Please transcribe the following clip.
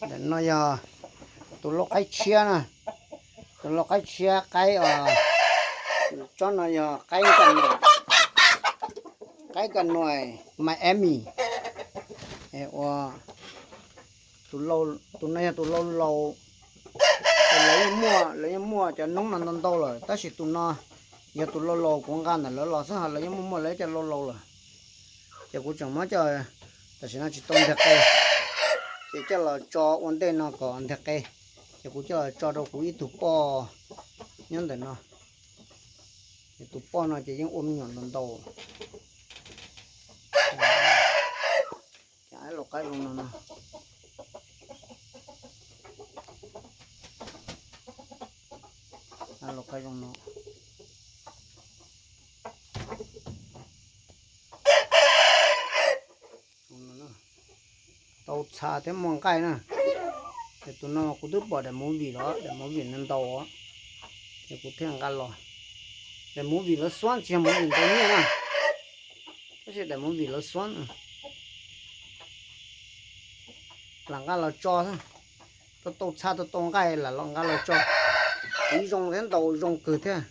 Ntawm no yog tus lau qaib tshiab na, tus lau qaib tshiab qaib, tsob no yog qaib ka nuais Miami. Ua tus no yog tus lau laus, lawv yeej muaj, lawv yeej muaj cov noob no ntau ntau lawm, tab sis tus no yog tus lau laus kuv nqa ntawm lawv los xwb, ho lawv yeej muaj muaj lawv cov lau laus lawm. Ces kuv tseem muab coj, tam sim no tsis tau nteg qe, ces coj los tso ua ntej no kom nteg qe. Ces kuv coj los tso rau kuv ib tug poj nyob ntawm no. Tus poj no ces yeej ua me nyuam ntau ntau. Ces lau qaib zoo no, lau qaib zoo no. Tau txha thiab muaj nqaij na. Ces tus no kuv twb pom daim movie los, daim movie no ntau, ces kuv thiaj nqa los. Daim movie lawv xuab tsis yog movie ntau nyiaj na, tab sis daim movie lawv xuab lam nqa los tso xwb. Tau tau txha tau tau nqaij lam los nqa los tso. Kuv zoo thiab ntau zoo kawg thiab.